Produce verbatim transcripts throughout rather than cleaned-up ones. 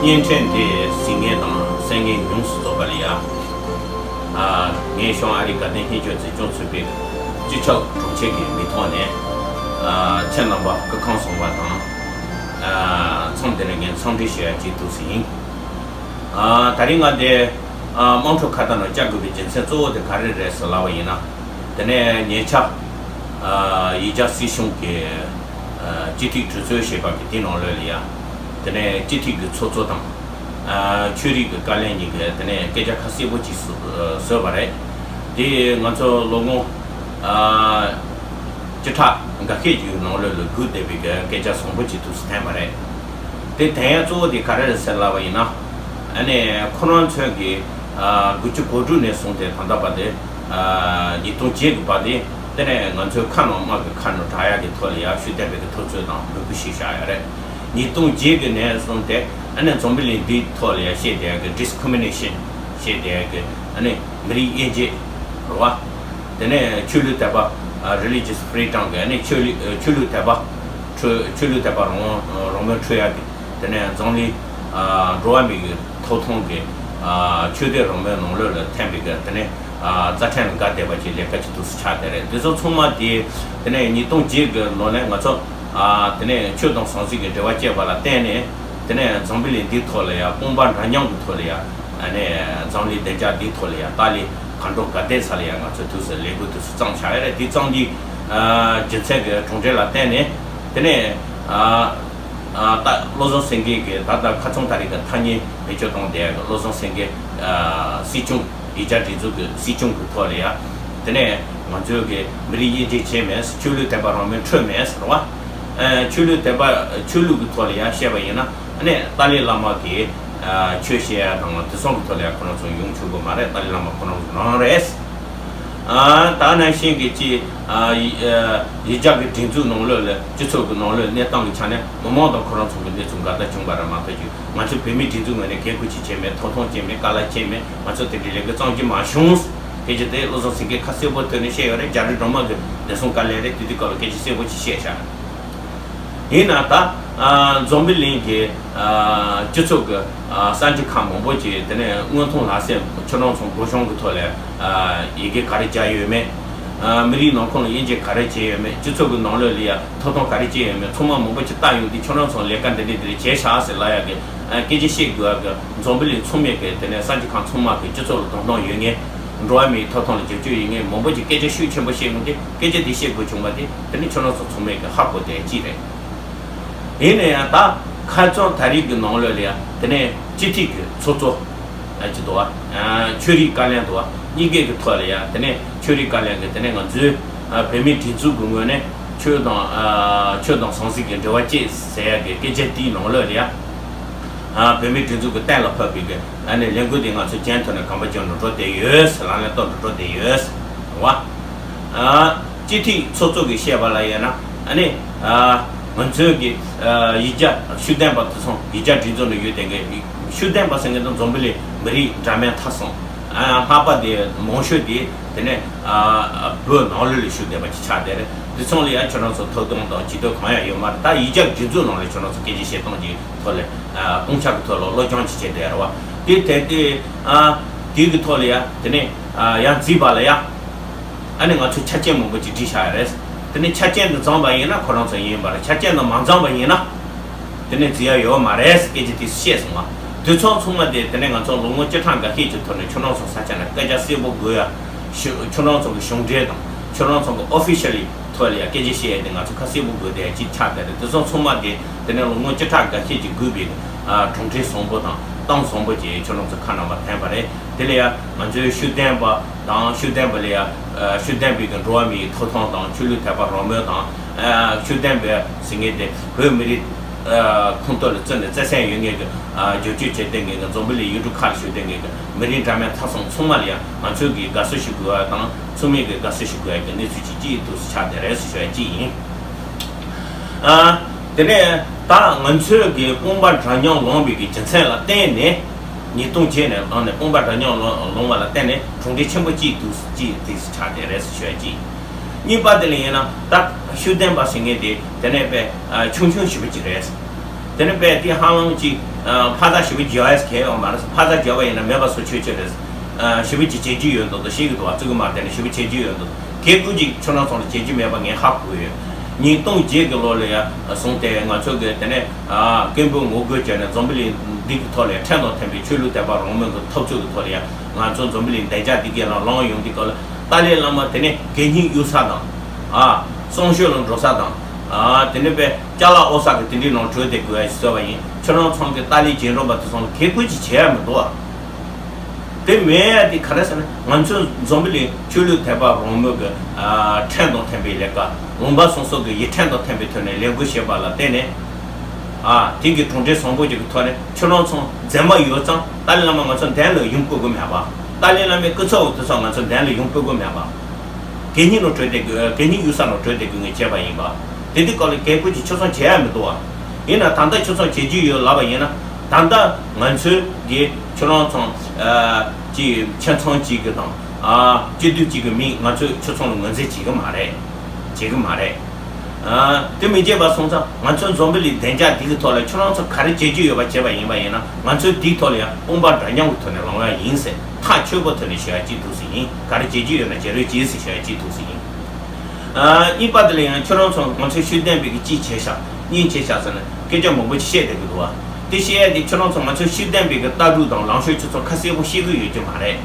བརྙན་འཕྲིན་དེ་གཟིགས་མཁན་དང་གསན་མཁན་ཉུང་སུ་བཟོ་བ་ལ་ཡ། ཨ། ངས་ཤོང་ཨ་རིའི་དགའ་ལྡན་ལྷན་བཅོས་འཛིན་སྐྱོང་ཚོགས་པའི་སྤྱི་ཁྱབ་དྲུང་ཆེ་གི་མིང་ཐོག་ནས། ཨ། ཁྱེད་རྣམ་པ་སྐུ་ཁམས་བཟང་བ་དང་། ཨ། མཚམས་འདི་ནས་ངས་འཚམས་འདྲི་ཞུ་ཡ་གཅིག་འདུག་ཟིན། ཨ། དེ་རིང་ང་འདི། ཨ། དམངས་ཁྲོད་ཁ་བརྡ་ནང་བཅར་དགོས་པའི་རྒྱུ་མཚན་གཙོ་བོ་དེ་ག་རེ་རེད་ཟེར་ལབ་པ་ཡིན་ན། དེ་ནས་ཉེ་ཆར། ཨ། ཡིག་བརྒྱ་སྲིད་གཞུང་གི། ཨ། སྤྱི་འཐུས་གྲོས་ཚོགས་ཞེས་པ་གི་དེ་ནང་ལོགས་ལ་ཡ། དེ་ནས་སྤྱི་འཐུས་ཀྱི་ཚོགས་གཙོ་དང་། ཨ། ཆོས་རིག་གི་བཀའ་བློན་གཉིས་ཀྱིས་དེ་ནས་སྐད་ཆ་ཁ་གསལ་པོ་ཅིག་བཟོ་བཟོས་པ་རེད། དེ་ང་ཚོ་ལོ་ངོ། ཨ། བཅུ་ཕྲག་འགའ་ཤས་ཀྱི་ནང་ལོགས་ལ་སྒུག་བསྡད་པའི་གི་སྐད་ཆ་བཟང་པོ་ཅིག་ཐུགས་སུ་བསྟན་པ་རེད། དེ་བསྟན་ཡ་གཙོ་བོ་དེ་ག་རེ་རེད་ཟེར་ལབ་པ་ཡིན་ན། ཨ་ནི་ཁོ་རང་ཚོས་ཀྱི། ཨ། དགུ་བཅུ་གོ་དྲུག་ནས་བཟུང་སྟེ་ད་ལྟ་བར་དུ། ཨ། ཉིས་སྟོང་བརྒྱད་ཀྱི་བར་དུ། དེ་ནས་ང་ཚོའི་ཁ་ནང་དམག་གི་ཁ་ནང་དྲག་ཡག་གི་ཐོག་ལ་ཡ་ཤུགས་ལྡན་པའི་གི་འཐབ་རྩོད་དང་འབོད་སྐུལ་ཞིག་བཞག་ཡོད་རེད། ཉིས་སྟོང་བརྒྱད་ཀྱི་ནས་བཟུང་སྟེ། ཨ་ནི་འཛམ་བུ་གླིང་འདིའི་ཐོག་ལ་ཡ་བཤད་བསྡད་ཡག་གི་discrimination་བཤད་བསྡད་ཡག་གི། ཨ་ནི་མི་རིགས་དབྱེ་འབྱེད། རེད་བ། དེ་ནས་ཆོས་ལུགས་དད་པ། ཨ། religious freedom་གི། ཨ་ནི་ཆོས་ལུགས། ཨ། ཆོས་ལུགས་དད་པ་འཁྲུ། ཆོས་ལུགས་དད་པ་རང་དབང་རང་མོས་འཁྲུ་ཡག་གི། དེ་ནས་འཛམ་གླིང་། ཨ། འགྲོ་བ་མི་གི་ཐོབ་ཐང་གི། ཨ། ཆོས་དད་རང་མོས་ནང་ལོགས་ལ་ཐོན་པའི་གི། དེ་ནས། ཨ། རྩ་ཁྲིམས་ལ་འགལ་བསྡད་པ་ཅིག་ལས་ཀ་ཅིག་འདུག་སེ་ཆགས་བསྡད་རེད། དེ་ཚོ་ཚང་མ་དེ། དེ་ནས་ཉིས་སྟོང་བརྒྱད་གི་ལོ་ནས་ང་ཚོ། ཨ། དེ་ནས་ཆོས་དང་ཟང་ཟིང་གི་འབྲེལ་བ་བཅད་པ་ལ་བརྟེན་ནས། དེ་ནས་འཛམ་བུ་གླིང་འདིའི་ཐོག་ལ་ཡ་དཔུང་པ་འདྲ་མཉམ་གྱི་ཐོག་ལ་ཡ། ཨ་ནི་འཛམ་གླིང་བདེ་འཇགས་འདིའི་ཐོག་ལ་ཡ་ཏཱ་ལའི་གང་འགྲོ་ག་བདེ་ས་ལ་ཡ་ང་ཚོས་དུས་སུ་ལས་འགུལ་དུས་སུ་བརྩམས་བཞག་ཡ་རེད། དེ་བརྩམས་དུས། ཨ། རྒྱུ་མཚན་གྱི་གྲུབ་འབྲས་ལ་བརྟེན་ནས། དེ་ནས། ཨ། ཨ། ད་བློ་བཟང་སེང་གེ་གི་ད་ལྟ་ཁ་རྩང་ད་རེས་ཀྱི་ཐ་སྙད་བེད་སྤྱོད་གཏོང་བསྡད་ཡ་གི་བློ་བཟང་སེང་གེ། ཨ། སྲིད་སྐྱོང་། ཡིག་བརྒྱ་སྒྲིག་འཛུགས་ཀྱི་སྲིད་སྐྱོང་གི་ཐོག་ལ་ཡ། དེ་ནས་ང་ཚོའི་གི་མི་རིགས་དབྱེ་འབྱེད་བྱས་མེད། ཆོས་ལུགས་དད་པ་རང་མོས་འཁྲུ་མེད་ཟེར་བ། ཨ། ཆོས་ལུགས་དད་པ། ཆོས་ལུགས་ཀྱི་ཐོག་ལ་ཡ་བཤད་པ་ཡིན་ན། ཨ་ནི་ཏཱ་ལའི་བླ་མ་གི། ཨ། ཆོས་བཤད་ཡ་དང་དེ་ཚོ་གི་ཐོག་ལ་ཡ་ཁོ་རང་ཚོ་ཡོང་ཆོག་གི་མ་རེད། ཏཱ་ལའི་བླ་མ་ཁོ་རང་ཚོ་རང་རེད། ཨ། ད་ནང་བཞིན་གྱི་ཅི། ཨ། ཡི། ཨ། ཡིག་བརྒྱ་གི་སྒྲིག་འཛུགས་ནང་ལོགས་ལ། སྤྱི་ཚོགས་ཀྱི་ནང་ལོགས་གནས་སྟངས་ཀྱི་ཆ་ནས་མི་མང་དང་ཁོ་རང་ཚོ་གི་གནས་ཚུལ་འགལ་ཟླ་བྱུང་བ་རེད་མ་གཏོགས་ཀྱི། ང་ཚོ་བོད་མིའི་སྒྲིག་འཛུགས་ངོས་ནས་འགན་ཁུར་ཅིག་བྱས་མེད། ཐོབ་ཐང་བྱས་མེད། བཀའ་སློབ་བྱས་མེད། ང་ཚོ་དེ་འདྲའི་ལས་འགུལ་བརྩམས་ཀྱི་མ་བྱུང་། སྐད་ཆ་དེ་བློ་བཟང་སེང་གེས་ཁ་གསལ་པོ་ཐོག་ནས་བཤད་ཡོད་རེད། རྒྱ་རི་སྒྲོལ་མ་གི་བདེ་སྲུང་བཀའ་བློན་རེད། དེ་དུས་སྐབས་ལ་སྐད་ཆ་གསལ་པོ་ཅིག་བཤད་བཞག། ཡིན་ན་ད། ཨ། འཛམ་བུ་གླིང་གི། ཨ། སྤྱི་ཚོགས་ཀྱི། ཨ། གསར་འགྱུར་ཁག་མང་པོ་ཅིག་དེ་ནས་དངོས་མཐོང་ལག་ཟིན། ཁྱོད་རང་ཚོ་སྒོ་གཞུང་གི་ཐོག་ལ། ཨ། ཡི་གེ་ག་རེ་བརྒྱབ་ཡོད་མེད། ཨ། མི་རིགས་ནང་ཁོངས་ལ་དབྱེ་འབྱེད་ག་རེ་བྱས་ཡོད་མེད། སྤྱི་ཚོགས་ཀྱི་ནང་ལོགས་ལ་ཡ་ཐོབ་ཐང་ག་རེ་བྱས་ཡོད་མེད། ཚང་མ་མང་པོ་ཅིག་བལྟས་ཡོང་དུས། ཁྱོད་རང་ཚོ་ལས་ཀ་འདི་འདྲ་འདི་འདྲ་བྱས་ཤག་ཟེར་ལབ་ཡག་གི། ཨ། སྐད་ཆ་བཤད་དགོས་ཡག་གི། འཛམ་བུ་གླིང་ཚང་མས་གི། དེ་ནས་གསར་འགྱུར་ཁང་ཚང་མ་གི་སྤྱི་ཚོགས་ལ་དོ་སྣང་ཡོད་མཁན། འགྲོ་བ་མིའི་ཐོབ་ཐང་ལ་རྒྱབ་སྐྱོར་ཡོད་མཁན་མང་པོ་ཅིག་སྐད་ཆ་ཤུགས་ཆེན་པོ་བཤད་ཡོང་དུས། སྐད་ཆ་འདི་བཤད་དགོས་བྱུང་བ་དེ། དེ་ནི་ཁྱོད་རང་ཚོ་ཚང་མས་གི་ཧ་གོ་བསྡད་ཀྱི་རེད། ཡིན་ན་ཡང་ད་ཁ་རྩང་ད་རེས་ཀྱི་ནང་ལོགས་ལ་ཡང་དེ་ནས་སྤྱི་འཐུས་ཀྱི་ཚོགས་གཙོ། ཨ། ཅི་འདུག་བ། ཨ། ཆོས་རིག་བཀའ་བློན་འདུག་བ། གཉིས་ཀའི་གི་ཐོག་ལ་ཡང་དེ་ནས་ཆོས་རིག་བཀའ་བློན་གྱིས་དེ་ནས་ང་ཚོའི། ཨ། བོད་མིའི་སྒྲིག་འཛུགས་ཀྱི་ངོས་ནས་ཆོས་དང་། ཨ། ཆོས་དང་ཟང་ཟིང་གི་འབྲེལ་བ་བཅད་ཟེར་ཡག་གི་སྐད་ཆ་དེའི་ནང་ལོགས་ལ་ཡང་། ཨ། བོད་མིའི་སྒྲིག་འཛུགས་ཀྱིས་གཏན་ལ་ཕབ་པའི་གི། ཨ་ནི་ལས་འགུལ་དེ་ང་ཚོ་གྱེན་ཐོན་ནས་གམ་པ་རྒྱག་འགྲོ་འགྲོ་བསྡད་ཡོད། ལག་ལེན་བསྟར་འགྲོ་འགྲོ་བསྡད་ཡོད། རེད་བ། ཨ། སྤྱི་འཐུས་ཚོགས་གཙོ་གིས་བཤད་པ་ལ་ཡིན་ན། ཨ་ནི། ཨ། ང་ཚོའི་གི། ཨ། ཡིག་བརྒྱ། ཤུགས་ལྡན་པ་དེ་ཚོ་ཡིག་བརྒྱ་སྒྲིག་འཛུགས་ནང་ཡོད་དེ་གི། ཤུགས་ལྡན་པ་ཟེར་མཁན་དེ་འཛམ་བུ་གླིང་མི་རིགས་འདྲ་མིན་ཐ་གསུམ། ཨ། ལྷག་པ་དེ་མང་ཤོས་དེ་དེ་ནས། ཨ། བོད་ནང་ལོགས་ལ་ཤུགས་ལྡན་པ་ཅིག་ཆགས་བསྡད་རེད། དེ་ཚོ་ལ་ཡང་ཁྱོད་རང་ཚོ་ཐོབ་ཐང་དང་ཇུས་གཏོགས་གང་ཡང་ཡོད་མ་རེད། ད་ཡིག་བརྒྱ་སྒྲིག་འཛུགས་ནང་ལ་ཁྱོད་རང་ཚོ་སྐད་ཆ་བཤད་སྟངས་ཀྱི་ཐོག་ལ། ཨ། སྤུངས་ཆ་གི་ཐོག་ལ་སློབ་སྦྱོང་ཅིག་བྱས་བསྡད་རེད་བ། དེ་དེ་དེ། ཨ། དེ་གི་ཐོག་ལ་ཡང་དེ་ནས། ཨ། ཡང་རྩིས་པ་ལ་ཡང་། ཨ་ནི་ང་ཚོས་ཆ་རྐྱེན་མང་པོ་ཅིག་བསྒྲིགས་བཞག་ཡ་རེད། དེ་ནས་ཆ་རྐྱེན་དེ་འཛོམས་པ་ཡིན་ན་ཁོ་རང་ཚོ་ཡིན་པ་རེད། ཆ་རྐྱེན་དེ་མ་འཛོམས་པ་ཡིན་ན། དེ་ནས་རྩིས་ཡ་ཡོད་མ་རེད། སྐད་ཆ་དེ་བཤད་སོང་བ། དེ་ཚོ་ཚང་མ་དེ་དེ་ནས་ང་ཚོ་ལོ་ངོ་བཅུ་ཕྲག་འགའ་ཤས་ཀྱི་ཐོག་ནས་ཁྱོད་རང་ཚོ་ས་ཆ་ནས་སྐད་ཆ་གསལ་པོ་དགོས་ཡ། ཤུ། ཁྱོད་རང་ཚོ་གི་གཞུང་འབྲེལ་དང་ཁྱོད་རང་ཚོ་གི་ཨོ་ཕི་ཤལ་ལི་ཐོག་ལ་ཡ་སྐད་ཆ་བཤད་ཡ་དེ་ང་ཚོ་ཁ་གསལ་པོ་དགོས་བསྡད་ཡ་ཅིག་ཆགས་བསྡད་རེད། དེ་ཚོ་ཚང་མ་དེ་དེ་ནས་ལོ་ངོ་བཅུ་ཕྲག་འགའ་ཤས་ཀྱི་བརྒྱུད་པའི། ཨ། གྲུབ་འབྲས་བཟང་པོ་དང་གཏམ་བཟང་པོ་ཅིག་ཁྱོད་རང་ཚོ་ཁ་ནང་མར་ཐོན་པ་རེད། དེ་ལ་ཡ་ང་ཚོའི་ཤུགས་ལྡན་པ་དང་། ཤུགས་ལྡན་པ་ལ་ཡ། ཨ། ཤུགས་ལྡན་པའི་གི་འགྲོ་བ་མིའི་ཐོབ་ཐང་དང་ཆོས་ལུགས་དད་པ་རང་མོས་དང་། ཨ། ཤུགས་ལྡན་པའི་ཟེར་མཁན་དེ་བོད་མི་རིགས། ཨ། ཁོངས་གཏོགས་ལ་བརྩི་ནས་བརྩེ་སེམས་ཡོད་མཁན་གྱི། ཨ། བསྒྱུར་བཅོས་བྱེད་བསྡད་མཁན་གྱི། འཛམ་བུ་གླིང་ཡུལ་གྲུ་ཁག་ལ་བཞུགས་བསྡད་མཁན་གྱི་མི་རིགས་འདྲ་མིན་ཐ་གསུམ་ཚང་མ་ལ་ཡང་ང་ཚོས་ཀྱི་དགའ་བསུ་ཞུ་དགོས་པ་དང་། ཚང་མས་ཀྱི་དགའ་བསུ་ཞུ་དགོས་ཡ་གི་གནས་ཚུལ་ཅིག་ཅིག་འདུག་སེ་ཆགས་བསྡད་རེད་ཟེར་ཞུ་ཡ་གཅིག་ཡིན། ཨ། དེ་ནས་ད་ང་ཚོས་ཀྱི་དཔུང་པ་འདྲ་མཉམ་ལངས་པའི་གི་རྒྱུ་མཚན་ལ་བརྟེན་ནས། ཉིས་སྟོང་བརྒྱད་ནས་བླངས་ནས་དཔུང་པ་འདྲ་མཉམ་ལངས་ལངས་པ་ལ་བརྟེན་ནས་གྲུབ་འབྲས་ཆེན་པོ་གཅིག་འདུག་སེ་གཅིག་འདུག་སེ་ཆགས་བསྡད་རེད་ཟེར་ཞུ་ཡ་གཅིག་ཡིན། གཉིས་པ་དེ་ལ་ཡིན་ན། ད་ཤུགས་ལྡན་པ་ཟེར་མཁན་དེ་དེ་ནས་དཔེ། ཨ། ཆུང་ཆུང་ཞེ་པོ་ཅིག་རེད། དེ་ནས་པས་དེ་ཧ་ལམ་ཅིག་ཕ་ཚ་ཞེ་པོ་བརྗེ་བ་ཡས་གལ་ཡོད་མ་རེད། ཕ་ཚ་བརྗེ་བ་ཡིན་ན་མེད་པ་བཟོ་ཆོག་ཆོག་རེད། ཞེ་པོ་ཅིག་བྱེད་རྒྱུ་ཡོད་འདུག་ཤེས་ཀྱི་འདུག་བ། བཙུན་མ་དེ་ནས་ཞེ་པོ་བྱེད་རྒྱུ་ཡོད་འདུག་གལ་ཀུན་ཅིག་ཁྱོད་རང་ཚོ་ལ་བྱེད་རྒྱུ་མེད་པ་ངས་ཧ་གོ་ཡོད། ཉིས་སྟོང་བརྒྱད་ཀྱི་ལོ་ལ་ཡ་བཟུང་སྟེ་ང་ཚོ་གི་དེ་ནས་སྐད་འབོད་ངོ་རྒོལ་བྱས་ནས་འཛམ་བུ་གླིང་འདི་གི་ཐོག་ལ་ཡ་ཁྲིམས་དང་མཐུན་པའི་ཆོས་ལུགས་དད་པ་རང་མོས་ཀྱི་འཐབ་རྩོད་ཀྱི་ཐོག་ལ་ཡ་ང་ཚོ་འཛམ་བུ་གླིང་བདེ་འཇགས་འདི་གའི་ནང་ལངས་ཡོང་དུས་སྐབས་ལ་ཏཱ་ལའི་བླ་མ་དེ་ནས་གད་སྙིགས་གཡུག་ས་དང་། ཨ། གསང་སྤྱོད་ལ་འགྲོ་ས་དང་། ཨ། དེ་ནས་པས་ཅ་ལག་ཨོ་ས་གི་དེ་འདྲའི་ནང་བྲོས་ཏེ་དགོས་ཡ་ཞིག་བཟོས་པ་ཡིན། ཁྱོད་རང་ཚང་གི་ཏཱ་ལའི་རྗེས་འབྲང་པ་དེ་ཚོ་ལ་གལ་ཀུན་ཅིག་བྱེད་ཡ་མི་འདུག་ཨ། དེ་མེད་ཡ་དེ་ག་རེ་ཟེར་ན་ང་ཚོ་འཛམ་བུ་གླིང་ཆོས་ལུགས་དད་པ་རང་མོས་ཀྱི་ཁྲིམས་དང་མཐུན་པའི་ལས་ཀ། ལུང་པ་སོ་སོ་གི་ཡིག་ཁྲིམས་དང་མཐུན་པའི་ཐོག་ནས་ལས་འགུལ་བྱེད་པ་ལ་བརྟེན་ནས། ཨ། དེ་གི་གྲུབ་འབྲས་བཟང་པོ་ཅིག་གི་ཐོག་ནས་ཁྱོད་རང་ཚོ་འཛེམ་པ་ཡོད་ཙང་ཏཱ་ལའི་བླ་མ་ང་ཚོ་འདན་ལ་ཡོང་དགོས་ཀྱི་མེད་པ། ཏཱ་ལའི་བླ་མའི་སྐུ་ཚབ་འོག་དེ་ཚོ་ང་ཚོ་འདན་ལ་ཡོང་དགོས་ཀྱི་མེད་པ། གད་སྙིགས་ནང་བྲོས་ཏེ་དགོས། གད་སྙིགས་གཡུག་ས་ནང་བྲོས་ཏེ་དགོས་ངེས་བྱས་པ་ཡིན་པ། དེ་དུས་སྐབས་ལ་གལ་ཀུན་གྱིས་ཆོད་སེམས་བྱེད་ཡ་མི་འདུག་བ། ཡིན་ན་ད་ལྟ་ཆོད་སེམས་བྱེད་རྒྱུ་ཡོད་ལབ་པ་ཡིན་ན། ད་ལྟ་ང་ཚོས་གི་ཁྱོད་རང་ཚོ་ཨ་ཅི་ཁྱིམ་ཚང་གཅིག་གི་དང་ཨ་སྤྱི་འཐུས་གཅིག་གི་མིང་ང་ཚོས་ཁྱོད་ཚོ་ལ་ངོས་འཛིན་བྱེད་ཀྱི་མ་རེད། བྱེད་ཀྱི་མ་རེད། ཨ་དེ་མི་བྱེད་པ་སོང་ཙང་ང་ཚོ་འཛམ་བུ་གླིང་བདེ་འཇགས་འདི་གི་ཐོག་ལ་ཁྱོད་རང་ཚོ་ག་རེ་བྱེད་རྒྱུ་ཡོད་པ་བྱས་པ་ཡིན་པ་ཡིན་ན་ང་ཚོས་འདིའི་ཐོག་ལ་ཡང་དཔུང་པ་འདྲ་མཉམ་གྱི་ཐོག་ནས་ལངས་ཡ་ཡིན་ཟེར། ཐག་ཆོད་པོ་ཐོག་ནས་བཤད་ཡ་གཅིག་འདུག་ཟེར་ཡིན། ག་རེ་བྱེད་རྒྱུ་ཡོད་ན་བྱེད་རོགས་གྱིས་ཟེར་བཤད་ཡ་གཅིག་འདུག་ཟེར་ཡིན། ཨ་གཉིས་པ་དེ་ལ་ཡང་ཁྱོད་རང་ཚོ་ང་ཚོའི་ཤུགས་ལྡན་པའི་གི་ཅི་བྱས་ཤག་གཉིས་བྱས་ཤག་ཟེར་ན་སྐད་ཆ་མང་པོ་ཅིག་བཤད་བསྡད་ཀྱི་འདུག་བ། དེ་བཤད་ཡ་དེ་ཁྱོད་རང་ཚོ་ང་ཚོའི་ཤུགས་ལྡན་པའི་གི་ལྟ་གྲུབ་དང་ལངས་ཕྱོགས་ཁྱོད་ཚོ་ཁ་གསལ་པོ་ཤེས་ཀྱི་ཡོད་ཀྱི་མ་རེད།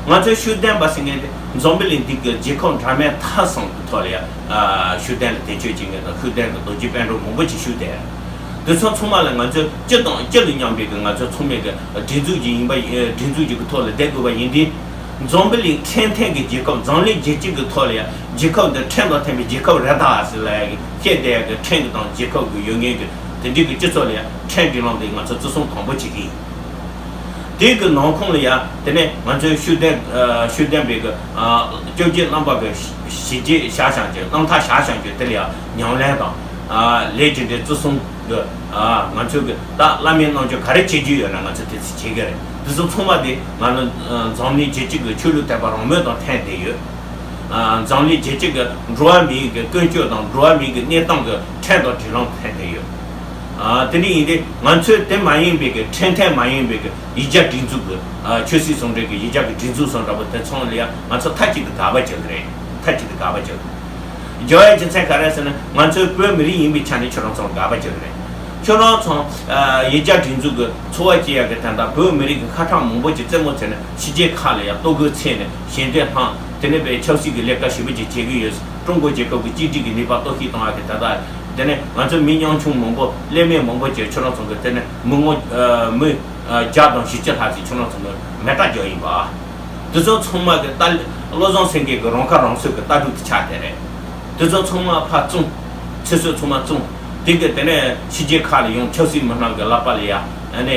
ང་ཚོའི་ཤུགས་ལྡན་པ་ཟེར་མཁན་དེ་འཛམ་བུ་གླིང་འདི་གི་རྒྱལ་ཁབ་འདྲ་མིན་ཐ་གསུམ་གི་ཐོག་ལ་ཡ་ཨ་ཤུགས་ལྡན་ལ་བེད་སྤྱོད་བྱེད་མཁན་དང་ཤུགས་ལྡན་གི་རྡོ་རྗེ་སྤུན་གྲོགས་མང་པོ་ཅིག་བཞུགས་བསྡད། དེ་ཚོ་ཚང་མ་ལ་ང་ཚོས་སྤྱི་དང་སྤྱི་ལ་མཉམ་པའི་གི་ང་ཚོ་ཚང་མས་གི་སྒྲིག་འཛུགས་ཀྱི་ཡིན་པ་ཡིན། སྒྲིག་འཛུགས་ཀྱི་གི་ཐོག་ལ་བསྡད་དགོས་པ་ཡིན་དུས། འཛམ་བུ་གླིང་ཁྲིམས་མཐུན་གྱི་རྒྱལ་ཁབ། འཛམ་གླིང་རྒྱལ་སྤྱི་གི་ཐོག་ལ་ཡང་རྒྱལ་ཁབ་འདི་ཁྲིམས་དང་མཐུན་པའི་རྒྱལ་ཁབ་རེད་ད་ཟེར་ལབ་ཡ་གི་བཤད་བསྡད་ཡ་གི་ཁྲིམས་ཀྱི་དང་རྒྱལ་ཁབ་ཀྱི་ཡོད་མཁན་གྱི་དེ་འདྲའི་གི་སྤྱི་ཚོགས་ལ་ཡང་ཁྲིམས་སྒྲིག་ལམ་འདི་ང་ཚོ་བརྩི་སྲུང་དམ་པོ་བྱེད་ཀྱི་ཡིན། དེ་གི་ནང་ཁོངས་ལ་ཡང་དེ་ནས་ང་ཚོའི་ཤུགས་ལྡན་ཨ་ཤུགས་ལྡན་པའི་གི་ཨ་སྐྱབས་རྗེ་རྣམ་པ་གི་ཞི་བྱེད་བཞག་བཞག་རྒྱུ། རྣམ་ཐར་བཞག་བཞག་རྒྱུ་དེ་ལ་ཡང་ཉམས་ལེན་དང་ཨ་ལས་ཀྱི་འདྲའི་བརྩི་སྲུང་། ང་ཚོས་གི་ད་བླ་མའི་རྣམ་འགྱུར་ག་རེ་བྱེད་རྒྱུ་ཡོད་ན་ང་ཚོས་དེ་ཚོ་བྱེད་གི་རེད། དེ་ཚོ་ཚང་མ་དེ་ང་ལ་འཛམ་གླིང་རྒྱལ་སྤྱི་གི་ཆོས་ལུགས་དད་པ་རང་མོས་དང་མཐུན་བསྡད་ཡོད། འཛམ་གླིང་རྒྱལ་སྤྱི་གི་འགྲོ་བ་མིའི་གི་ཀུན་སྤྱོད་དང་འགྲོ་བ་མིའི་གི་གནས་སྟངས་གི་ཁྲིམས་དང་སྒྲིག་ལམ་མཐུན་བསྡད་ཡོད། དེ་འདྲ་ཡིན་དུས་ང་ཚོས་དེ་མ་ཡིན་པའི་གི་ཁྲིམས་མཐུན་མ་ཡིན་པའི་གི་ཡིག་བརྒྱ་སྒྲིག་འཛུགས་གི་ཆོས་སྲིད་ཟུང་འབྲེལ་གི་ཡིག་བརྒྱ་གི་སྒྲིག་འཛུགས་སོགས་འདྲ་པོ་དེ་ཚང་ལ་ཡང་ང་ཚོ་མཐའ་གཅིག་ཏུ་དགག་པ་བྱེད་གི་རེད། མཐའ་གཅིག་ཏུ་དགག་པ་བྱེད་གི་རེད། རྒྱག་ཡ་རྒྱུ་མཚན་ག་རེ་ཟེར་ན་ང་ཚོའི་བོད་མི་རིགས་ཡིན་པའི་ཆ་ནས་ཁྱོད་རང་ཚོར་དགག་པ་བྱེད་ཀྱི་རེད། ཁྱོད་རང་ཚོ་ཡིག་བརྒྱ་སྒྲིག་འཛུགས་ཀྱི་འཚོ་བ་སྐྱེལ་ཡག་གི་དོན་དག་བོད་མི་རིགས་ཀྱི་ཁ་གྲངས་མང་པོ་ཅིག་རྩེད་མོ་རྩེ་ནས་ཕྱི་རྒྱལ་ཁག་ལ་ཡང་ལྟོ་གོས་འཚོལ་ནས་ཞལ་འདེབས་བླངས། དེ་ནས་པའི་ཆབ་སྲིད་ཀྱི་ལས་ཀ་ཞེ་པོ་ཅིག་བྱེད་ཀྱི་ཡོད། ཀྲུང་གོ་རྒྱལ་ཁབ་ཀྱི་གཅིག་སྒྲིལ་གྱི་ནུས་པ་གཏོར་བཤིག་གཏོང་ཡག་གི་དོན་དག་དེ་ནས་ང་ཚོ་མི་ཉམ་ཆུང་མང་པོ་ཀླད་མེད་མང་པོ་ཅིག་ཁྱོད་རང་ཚོ་གི་དེ་ནས་མི་ངོ་མི་བརྒྱ་དང་བཞི་བཅུ་ལྷག་ཅིག་ཁྱོད་རང་ཚོ་གི་མེ་སྲེག་རྒྱག་ཡིན་པ། དེ་ཚོ་ཚང་མ་གི་ལྟ་བློ་བཟང་སེང་གེ་གི་རང་ཁ་རང་གསོ་གི་ལྟ་གྲུབ་དེ་ཆགས་བསྡད་རེད། དེ་ཚོ་ཚང་མ་ཕར་བཙོང་། ཚེ་སྲོག་ཚང་མ་བཙོང་། དེ་གི་དེ་ནས་ཕྱི་རྒྱལ་ཁག་ལ་ཡོང་ཆབ་སྲིད་མི་སྣ་གི་ལག་པ་ལ་ཡ་ཨ་ནི་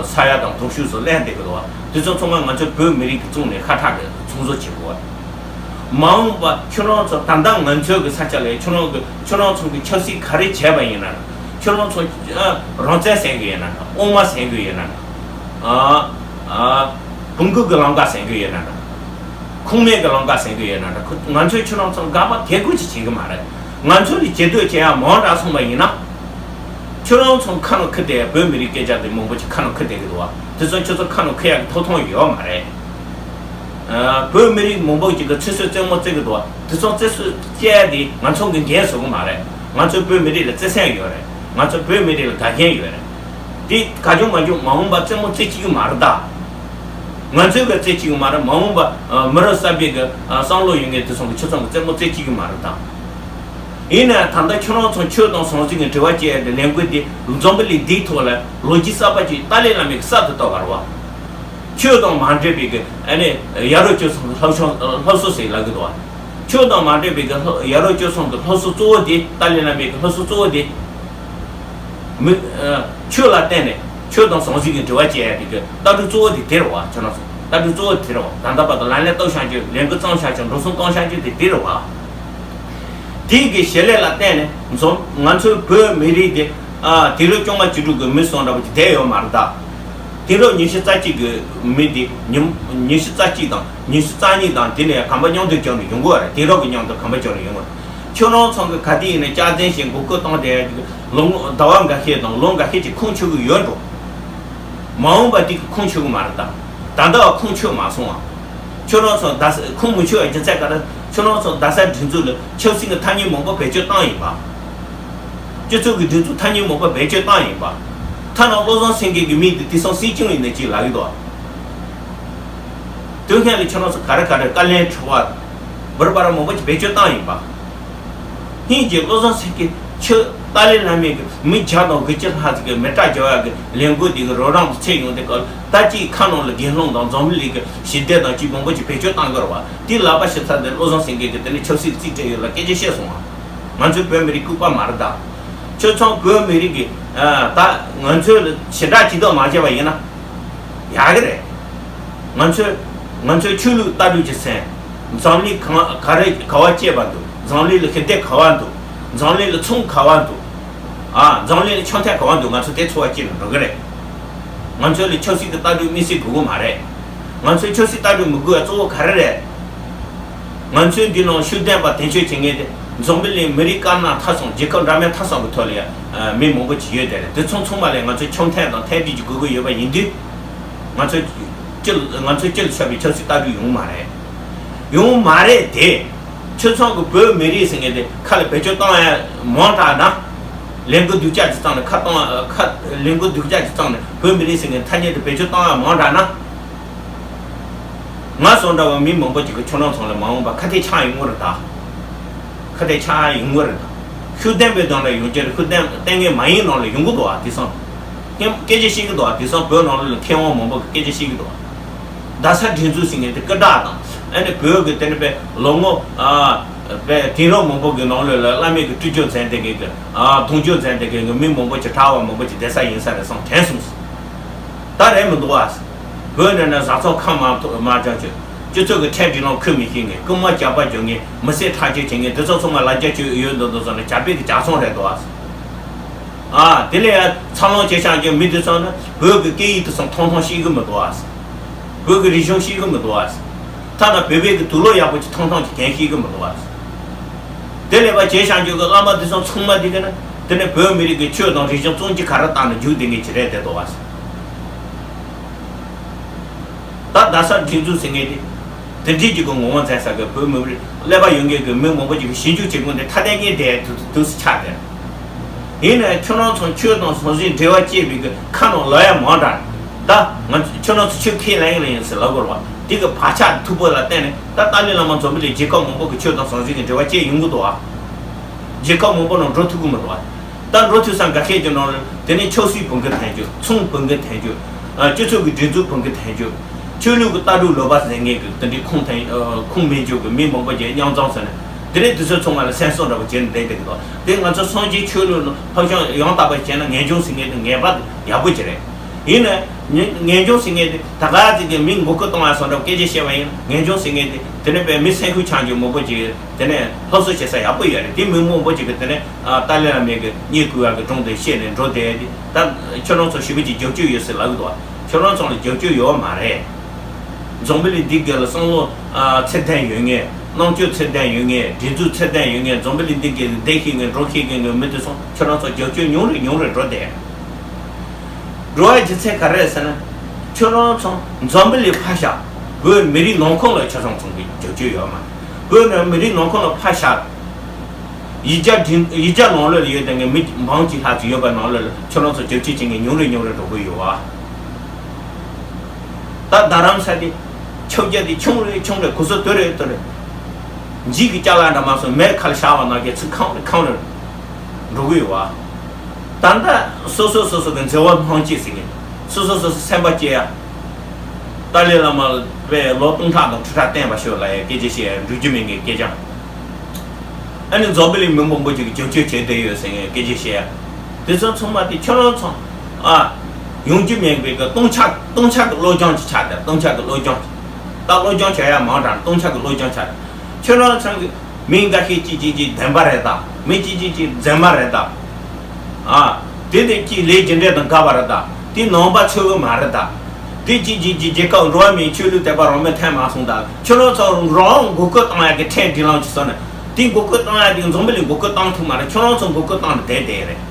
ས་ཡ་དང་གྲོང་ཤུར་སོགས་ལེན་བསྡད་གི་འདུག་དེ་ཚོ་ཚང་མ་ང་ཚོ་བོད་མི་རིགས་ཀྱི་བཙོང་ནས་ཤ་ཁྲག་གི་ཚོང་ཟོག་བྱེད་དགོས། མ་འོངས་པ་ཁྱོད་རང་ཚོ་ད་ལྟ་ང་ཚོའི་གི་ས་ཆ་ལ་ཁྱོད་རང་གི་ཁྱོད་རང་ཚོ་གི་ཆབ་སྲིད་ག་རེ་བྱས་པ་ཡིན་ན། ཁྱོད་རང་ཚོ་ཨ་རང་བཙན་ཟེར་གི་ཡིན་ན། དབུ་མ་ཟེར་གི་ཡིན་ན། ཨ་ཨ་བོང་གུ་གི་ལམ་ཁ་ཟེར་གི་ཡོད་ན་འདྲ། ཁུངས་མེད་ཀྱི་ལམ་ཁ་ཟེར་གི་ཡོད་ན་འདྲ། ཁོ་ང་ཚོས་ཁྱོད་རང་ཚོ་དགག་པ་གལ་ཁུར་ཅིག་བྱེད་གི་མ་རེད། ང་ཚོ་ལ་བྱེད་འདོད་བྱེད་ཡ་མང་དྲགས་སོང་བ་ཡིན་ན། ཁྱོད་རང་ཚོ་ཁ་ནང་ཁུར་བསྡད་ཡ་བོད་མི་རིགས་སྐད་ཆ་དེ་མང་པོ་ཅིག་ཁ་ནང་ཁུར་བསྡད་གི་འདུག་བ། དེ་ཚོ་ཁྱོད་ཚོ་ཁ་ནང་ཁུར་ཡ་གི་ཐོབ་ཐང་ཡོད་མ་རེད། ཨ་བོད་མི་རིགས་མང་པོ་ཅིག་གི་ཚེ་སྲོག་རྩེད་མོ་རྩེ་གི་འདུག་བ། དེ་ཚོ་རྩེད་སྲོལ་བཅད་དེ་ང་ཚོ་གི་འགན་བཟོ་གི་མ་རེད། ང་ཚོ་བོད་མི་རིགས་ལ་བརྩེ་སེམས་ཡོད་རེད། ང་ཚོ་བོད་མི་རིགས་ལ་དགའ་མཁན་ཡོད་རེད། དེ་ག་བྱུང་མ་བྱུང་མ་འོངས་པ་རྩེད་མོ་རྩེ་བཅུག་གི་མ་རེད་ད། ང་ཚོས་ག་རྩེ་བཅུག་གི་མ་རེད། མ་འོངས་པ་ཨ་མི་རབས་གསར་པའི་གི་ཨ་བསམ་བློ་ཡོད་མཁན་དེ་ཚོ་གི་ཁྱོད་ཚོ་གི་རྩེད་མོ་རྩེ་བཅུག་གི་མ་རེད་ད། ཡིན་ན་ད་ལྟ་ཁྱོད་རང་ཚོ་ཆོས་དང་ཟང་ཟིང་གི་འབྲེལ་བ་བཅད་དེ་ལས་འགུལ་འདི་འཛམ་བུ་གླིང་འདིའི་ཐོག་ལ་ལོ་རྒྱུས་གསར་པ་ཅིག་ཏཱ་ལའི་བླ་མའི་གི་གསར་དུ་བཏོད་པ་རེད་བ། ཆོས་དང་མ་འབྲེལ་བའི་གི་ཨ་ནི་ཡ་རབས་སྤྱོད་བཟང་གི་སློབ་སྦྱོང་སློབ་གསོ་ཟེར་ལབ་གི་འདུག་བ། ཆོས་དང་མ་འབྲེལ་བའི་གི་སློབ་ཡ་རབས་སྤྱོད་བཟང་གི་སློབ་གསོ་གཙོ་བོ་དེ་ཏཱ་ལའི་བླ་མའི་གི་སློབ་གསོ་གཙོ་བོ་དེ། མི་ཨ་ཆོས་ལ་བརྟེན་ནས་ཆོས་དང་ཟང་ཟིང་གི་འབྲེལ་བ་བཅད་ཡ་དེ་གི་ལྟ་གྲུབ་གཙོ་བོ་དེ་དེ་རེད་བ། ཁྱོད་རང་ཚོ་ལྟ་གྲུབ་གཙོ་བོ་དེ་རེད་བ། ད་ལྟ་བར་དུ་ལག་ལེན་བསྟར་བཞག་རྒྱུ། ལས་འགུལ་བརྩམས་བཞག་རྒྱུ། འགྲོ་སོང་བཏང་བཞག་རྒྱུ་དེ་དེ་རེད་བ། དེ་གི་བྱེད་ལས་ལ་བརྟེན་ནས་འཛོམས་ང་ཚོའི་བོད་མི་རིགས་དེ་ཨ་དུས་རབས་བཅོ་ལྔ་བཅུ་དྲུག་གི་མི་སོང་འདྲ་པོ་ཅིག་བསྡད་ཡོད་མ་རེད་ད། དུས་རབས་ཉི་ཤུ་རྩ་གཅིག་གི་མི་དེ་ཉིན་ཉི་ཤུ་རྩ་གཅིག་དང་ཉི་ཤུ་རྩ་གཉིས་དང་དེ་ནས་གོམ་པ་མཉམ་དུ་རྒྱག་ནས་ཡོང་གི་རེད། དུས་རབས་ཀྱི་མཉམ་དུ་གོམ་པ་རྒྱག་ནས་ཡོང་གི་རེད། ཁྱོད་རང་ཚོ་གི་ག་དུས་ཡིན་ན་སྐྱག་རྫུན་བཤད་འགོག་རྒོལ་བཏང་དེ་ལོ་ངོ་ཟླ་བ་འགའ་ཤས་དང་ལོ་འགའ་ཤས་ཀྱི་ཁུངས་འཁྱོལ་གི་ཡོད་འགྲོ། མ་འོངས་པ་དེ་གི་ཁུངས་འཁྱོལ་གི་མ་རེད་ད། ད་ལྟ་བ་ཁུངས་འཁྱོལ་མ་སོང་ཨ། ཁྱོད་རང་ཚོ་རྡ་ས་ཁུངས་མི་འཁྱོལ་བའི་རྒྱུ་མཚན་ག་རེ། ཁྱོད་རང་ཚོ་རྡ་ས་སྒྲིག་འཛུགས་ལ་ཆབ་སྲིད་ཀྱི་ཐ་སྙད་མང་པོ་བེད་སྤྱོད་བཏང་ཡིན་པ། སྤྱི་ཚོགས་ཀྱི་སྒྲིག་འཛུགས་ཐ་སྙད་མང་པོ་བེད་སྤྱོད་བཏང་ཡིན་པ། ཐ་ན་བློ་བཟང་སེང་གེ་གི་མིང་དེ་དེང་སང་སྲིད་སྐྱོང་ཡིན་ནས་ཅིག་ལབ་ཀྱི་འདུག་དོན་སྙིང་ལ་ཁྱོད་རང་ཚོ་ག་རེ་ག་རེ་བཀའ་ལན་འཁྲི་བ་འབུར་བར་མང་པོ་ཅིག་བེད་སྤྱོད་བཏང་ཡིན་པ། སྙིང་རྗེ་བློ་བཟང་སེང་གེ་ཁྱོད་ཏཱ་ལའི་བླ་མའི་གི་མི་བརྒྱ་དང་དགུ་བཅུ་ལྷག་ཅིག་གི་མི་དྲག་རྒྱག་ཡག་གི་ལས་འགུལ་དེ་གི་རོགས་རམ་དུ་ཚད་ཡོང་དེ་ག་ད་ཅིག་ཁ་ནང་ལ་དགེ་སློང་དང་འཛམ་བུ་གླིང་གི་ཞི་བདེ་དང་ཅིག་མང་པོ་ཅིག་བེད་སྤྱོད་བཏང་གི་རེད་བ། དེ་ལབ་པ་ཞིག་ཚར་དེ་བློ་བཟང་སེང་གེ་གི་དེ་ནི་ཆབ་སྲིད་རྩིས་སྤྲད་ཡོད་ལ་སྐད་ཆ་བཤད་སོང་བ། ང་ཚོའི་བོད་མི་རིགས་ལྐུགས་པ་མ་རེད་ད། ཁྱོད་ཚོ་བོད་མི་རིགས་ཀྱི་ཨ་ད་ང་ཚོའི་ཞི་དྲག་ཇུས་གཏོགས་མ་བྱས་པ་ཡིན་ན་ཡག་གི་རེད། ང་ཚོའི་ང་ཚོའི་ཆོས་ལུགས་ལྟ་གྲུབ་ཀྱི་མཚན། འཛམ་གླིང་གང་ག་རེ་ག་བ་སྐྱེས་པ་འདུག་འཛམ་གླིང་ལ་ཞི་བདེ་ག་བ་འདུག་འཛམ་གླིང་ལ་ཚོང་ག་བ་འདུག་ཨ་འཛམ་གླིང་ལ་འཆམ་མཐུན་ག་བ་འདུག་ང་ཚོ་དེ་འཚོ་བ་སྐྱེལ་ནས་འགྲོ་གི་རེད། ང་ཚོ་ལ་ཆབ་སྲིད་ཀྱི་ལྟ་གྲུབ་དམིགས་བསལ་དགོས་ཀྱི་མ་རེད། ང་ཚོའི་ཆབ་སྲིད་ལྟ་གྲུབ་མི་དགོས་པ་གཙོ་བོ་ག་རེ་རེད། ང་ཚོའི་འདི་ནང་ཤུགས་ལྡན་པ་དོན་གཅོད་བྱེད་མཁན་དེ་འཛམ་བུ་གླིང་མི་རིགས་དཀར་ནག་མཐའ་གསུམ་རྒྱལ་ཁབ་འདྲ་མིན་མཐའ་གསུམ་གྱི་ཐོག་ལ་ཡང་མི་མང་པོ་ཅིག་ཡོད་དེ་རེད། དེ་ཚོ་ཚང་མ་ལ་ང་ཚོ་འཆམ་མཐུན་དང་མཐུན་སྒྲིལ་གྱི་དགོས་མཁོ་ཡོད་པ་ཡིན་དུས། ང་ཚོ་སྤྱི་ལ་ང་ཚོ་སྤྱི་ལ་ཆགས་པའི་ཆབ་སྲིད་ལྟ་གྲུབ་ཡོང་མ་རེད། ཡོང་མ་རེད་དེ། ཁྱོད་ཚོ་གི་བོད་མི་རིགས་ཟེར་མཁན་དེ་ཁ་ལ་བེད་སྤྱོད་བཏང་ཡ་མང་དྲགས་ན། ལས་འགུལ་སྡུག་ཅག་ཅིག་བཏང་ནས་ཁ་བཏང་ཁ་ལས་འགུལ་སྡུག་ཅག་ཅིག་བཏང་ནས་བོད་མི་རིགས་ཟེར་མཁན་ཐ་སྙད་དེ་བེད་སྤྱོད་བཏང་ཡ་མང་དྲགས་ན། ང་སོང་འདྲ་བ་མི་མང་པོ་ཅིག་གིས་ཁྱོད་རང་ཚོ་ལ་མ་འོངས་པ་ཁ་གཏད་ཆགས་ཡོང་གི་རེད་ད། ཁ་གཏད་ཆགས་ཡོང་གི་རེད་ད། ཤུགས་ལྡན་པའི་ནང་ལ་ཡོང་གི་རེད། ཤུགས་ལྡན་ལྟས་ངན་མ་ཡིན་ནང་ལ་ཡོང་གི་འདུག་ཨ། དེང་སང་སྐད་སྐད་ཆ་བཤད་གི་འདུག་ཨ། དེང་སང་བོད་ནང་ལ་མཁས་དབང་མང་པོ་གིས་སྐད་ཆ་བཤད་གི་འདུག་ཨ། རྡ་ས་སྒྲིག་འཛུགས་ཟེར་མཁན་དེ་སྐད་གྲགས་དང་ཨ་ནི་བོད་ཀྱི་དེ་ནི་པའི་ལོ་ངོ་ཨ་པའི་དེང་རབས་མང་པོ་གི་ནང་ལོགས་ལ་བླ་མེད་ཀྱི་སྤྲུལ་སྐྱོར་མཛད་བསྡད་མཁན་གྱི་ཨ་གདུང་སྐྱོར་མཛད་བསྡད་མཁན་གྱི་མི་མང་པོ་ཅིག་གྲྭ་བ་མང་པོ་ཅིག་བསྡད་ས་ཡིན་ས་རེད་བསམ་དྲན་སོང་། ད་རེད་མི་འདུག་ཨ། བོད་ནས་ན་བཟའ་ཚང་ཁ་མ་ཐོ་མ་རྒྱག་ཆོད། སྤྱི་ཚོགས་ཀྱི་ཁྲལ་སྒྲིག་ལམ་ཁུར་མི་ཤེས་མཁན། རྐུན་མ་ཇག་པ་རྒྱག་མཁན། མི་སེར་ཁྲག་སྦྱོར་བྱེད་མཁན། དེ་ཚོ་ཚང་མ་ལ་རྒྱ་ཆོད་ཡོད་འདུག་འདུག་བསམ་ནས་ཇག་པའི་གི་ཇག་ཚོང་རེད་འདུག་ཨ། ཨ་དེ་ལས་ཡང་འཚར་ལོངས་བྱེད་བཞིན་གྱི་མི་དེ་ཚོ་ནི་བོད་ཀྱི་སྐད་ཡིག་དེ་ཚོ་ཐུང་ཐུང་ཤེས་གི་མི་འདུག་ཨ། བོད་ཀྱི་རིག་གཞུང་ཤེས་གི་མི་འདུག་ཨ། ཐ་ན་བོད་པའི་གི་དུག་ལོག་ཡག་པོ་ཅིག་ཐུང་ཐུང་ཅིག་གྱོན་ཤེས་གི་མི་འདུག་ཨ། དེ་ལས་པ་བྱེད་བཞིན་གྱི་གི་བླ་མ་དེ་ཚོ་ཚང་མ་དེ་གི་ནི་དེ་ནི་བོད་མི་རིགས་ཀྱི་ཆོས་དང་རིག་གཞུང་བཙོན་གྱིས་ག་རེ་བཏང་ནས་རྒྱུག་བསྡད་མཁན་ཅིག་རེད་བསྡད་འདུག་ཨ། ད་རྡ་ས་སྒྲིག་འཛུགས་ཟེར་མཁན་དེ། དེ་འདྲའི་ཅིག་གི་ངོ་བོ་མཚན་ས་གི་བོད་མི་རིགས་ཀླད་པ་ཡོད་མཁན་གྱི་མི་མང་པོ་ཅིག་གིས་ཞིབ་འཇུག་བྱེད་དགོས་འདི་ཐ་དད་ངེས་བསྡད་དུ་དུ་སུ་ཆགས་ཏེ། ཡིན་ནའི་ཁྱོད་རང་ཚོ་ཆོས་དང་ཟང་ཟིང་འབྲེལ་བ་བཅད་པའི་གི་ཁ་ནང་ལབ་ཡ་མང་དྲགས། ད་ང་ཁྱོད་རང་ཚོ་ཆོས་ཁས་ལེན་གི་ལེན་ཡིན་ཟེར་ལབ་དགོས་རེད་བ། དེ་གི་བག་ཆགས་མཐུག་པོ་ལ་བརྟེན་ནས་ད་ཏཱ་ལའི་བླ་མ་འཛམ་བུ་གླིང་རྒྱལ་ཁབ་མང་པོ་གི་ཆོས་དང་ཟང་ཟིང་གི་འབྲེལ་བ་བཅད་ཡོང་གི་འདུག་བ། རྒྱལ་ཁབ་མང་པོ་ནང་འགྲོ་ཐུབ་གི་མི་འདུག་བ། ད་འགྲོ་ཐུབ་ས་འགའ་ཤས་ཀྱི་ནང་ལ་དེ་ནས་ཆབ་སྲིད་བུ་གུ་འཐེན་རྒྱུ། ཚོང་བུ་གུ་འཐེན་རྒྱུ། ཨ་སྤྱི་ཚོགས་ཀྱི་སྒྲིག་འཛུགས་བུ་གུ་འཐེན་རྒྱུ། ཆོས་ལུགས་ཀྱི་ལྟ་གྲུབ་ལོག་པ་ཟེར་མཁན་གྱི་དེ་འདྲའི་ཁུངས་འཐེན་ཨ་ཁུངས་མེད་རྒྱུ་གི་མི་མང་པོ་ཅིག་མཉམ་འཛོམས་ཟེར་ནས་དེ་ནས་དེ་ཚོ་ཚང་མ་ལ་སེམས་གསོ་འདྲ་པོ་བྱས་ནས་བསྡད་བསྡད་ཀྱི་འདུག་དེ་ང་ཚོ་སངས་རྒྱས་ཆོས་ལུགས་ནང་ཕར་ཕྱོགས་ཡང་དག་པ་བྱས་ན་ངེས་འབྱུང་ཟེར་མཁན་དེ་ངེས་པར་དུ་ཡག་པོ་ཅིག་རེད། ཡིན་ནའི་ངེས་ངེས་འབྱུང་ཟེར་མཁན་དེ་ད་ག་ཅིག་གི་མི་མགོ་སྐོར་གཏོང་བ་སོགས་འདྲ་པོ་སྐད་ཆ་བཤད་པ་ཡིན་ན། ངེས་འབྱུང་ཟེར་མཁན་དེ་དེ་ནས་པའི་མི་སེམས་ཤུགས་ཆག་རྒྱུ་མང་པོ་ཅིག་དེ་ནས་སློབ་གསོ་བྱེད་ས་ཡག་པོ་ཡོད་རེད། དེ་མི་མང་པོ་ཅིག་གིས་དེ་ནས་ཨ་ཏཱ་ལའི་བླ་མའི་གི་རྙེད་བཀུར་བ་གི་སྒྲུང་དེ་བཤད་ནས་འགྲོ་བསྡད་དེ། ད་ཁྱོད་རང་ཚོ་ཞེ་པོ་ཅིག་རྒྱབ་སྐྱོར་ཡོད་ཟེར་ལབ་གི་འདུག་ཁྱོད་རང་ཚོ་ལ་རྒྱབ་སྐྱོར་ཡོད་མ་རེད། འཛམ་བུ་གླིང་འདི་ག་ལ་བསམ་བློ་ཨ་ཚད་ལྡན་ཡོད་མཁན། རྣམ་དཔྱོད་ཚད་ལྡན་ཡོད་མཁན། སྒྲིག་འཛུགས་ཚད་ལྡན་ཡོད་མཁན། འཛམ་བུ་གླིང་འདི་ག་ལ་བསྡད་ཤེས་མཁན། འགྲོ་ཤེས་མཁན་གྱི་མི་དེ་ཚོ་ཁྱོད་རང་ཚོ་རྒྱབ་སྐྱོར་ཉུང་རུ་ཉུང་རུ་འགྲོ་བསྡད། འགྲོ་བའི་རྒྱུ་མཚན་ག་རེ་རེད་ཟེར་ན། ཁྱོད་རང་ཚོ་འཛམ་བུ་གླིང་ཕར་བཞག་བོད་མི་རིགས་ནང་ཁུལ་ལ་ཁྱོད་རང་ཚོ་གི་རྒྱབ་སྐྱོར་ཡོད་མ་རེད། བོད་ནང་མི་རིགས་ནང་ཁུལ་ལ་ཕར་བཞག་ཡིག་བརྒྱ་འབྲི་ཡིག་བརྒྱ་ནང་ལོགས་ལ་ཡོད་དེ་ངས་མི་འབུམ་གཅིག་ལྷག་ཙམ་ཡོད་པ་ནང་ལོགས་ལ་ཁྱོད་རང་ཚོ་རྒྱབ་སྐྱོར་བྱེད་མཁན་ཉུང་རུ་ཉུང་རུ་འགྲོ་གི་ཡོད་བ། ད་རྡ་རམ་ས་དེ་ཆོས་རྒྱལ་དེ་ཆུང་རེ་ཆུང་རེ་གོ་ས་དོད་རེ་དོད་རེ། འཇིག་གི་ཅ་ལག་འདྲ་མ་སོང་མེ་ཁར་བཞག་པ་ནང་བཞིན་ཚུར་ཁང་རེ་ཁང་རེ་འགྲོ་གི་ཡོད་བ། ད་ལྟ་སོ་སོ་སོ་སོ་གི་འཛིན་པ་སྨོན་ཅིག་ཟེར་གི། སོ་སོ་སོ་སོ་སེམས་པ་སྐྱེ་ཡ། ཏཱ་ལའི་བླ་མ་པས་ལོ་སྟོང་ཕྲག་དང་ཁྲི་ཕྲག་བསྟེན་པ་ཤོད་ལ་ཡ་སྐད་ཆ་བཤད་ཡ་འགྲིག་རྒྱུ་མེད་མཁན་སྐད་ཆ། ཨ་ནི་འཛམ་བུ་གླིང་མི་མང་པོ་ཅིག་གིས་རྒྱབ་སྐྱོར་བྱས་བསྡད་ཡོད་ཟེར་མཁན་སྐད་ཆ་བཤད་ཡ། དེ་ཚོ་ཚང་མ་དེ་ཁྱོད་རང་ཚོ་ཨ་ཡོང་རྒྱུ་མེད་པའི་གི་སྟོང་ཆ་སྟོང་ཆ་གི་བློ་སྦྱོང་ཅིག་ཆགས་ཏེ། སྟོང་ཆ་གི་བློ་སྦྱོང་ཅིག་ད་བློ་སྦྱོང་བྱ་ཡ་མང་དྲགས། སྟོང་ཆ་གི་བློ་སྦྱོང་ཆགས་ཏེ། ཁྱོད་རང་ཚོ་གི་མི་འགའ་ཤས་ཅིག་ཅིག་ཅིག་བདེན་པ་རེད་ད། མི་ཅིག་ཅིག་ཅིག་རྫུན་མ་རེད་ད། ཨ། དེ་དེ་ཅིག་ལས་རྒྱུ་འབྲས་དང་འགལ་བ་རེད་ད། དེ་ནང་པ་ཚོས་གི་མ་རེད་ད། དེ་ཅིག་ཅིག་ཅིག་རྒྱལ་ཁབ་འགྲོ་བ་མིའི་ཆོས་ལུགས་དད་པ་རང་མོས་ཐོན་མ་སོང་ད། ཁྱོད་རང་ཚོ་རང་མགོ་སྐོར་བཏང་ཡག་གི་ཁྲལ་སྒྲིག་ལམ་ཅིག་བཟོས་ནས། དེ་འགོག་རྒོལ་བཏང་ཡ་དེ་འཛམ་བུ་གླིང་འགོག་རྒོལ་བཏང་ཐུབ་མ་རེད། ཁྱོད་རང་ཚོ་འགོག་རྒོལ་བཏང་ནས་བསྡད་བསྡད་རེད།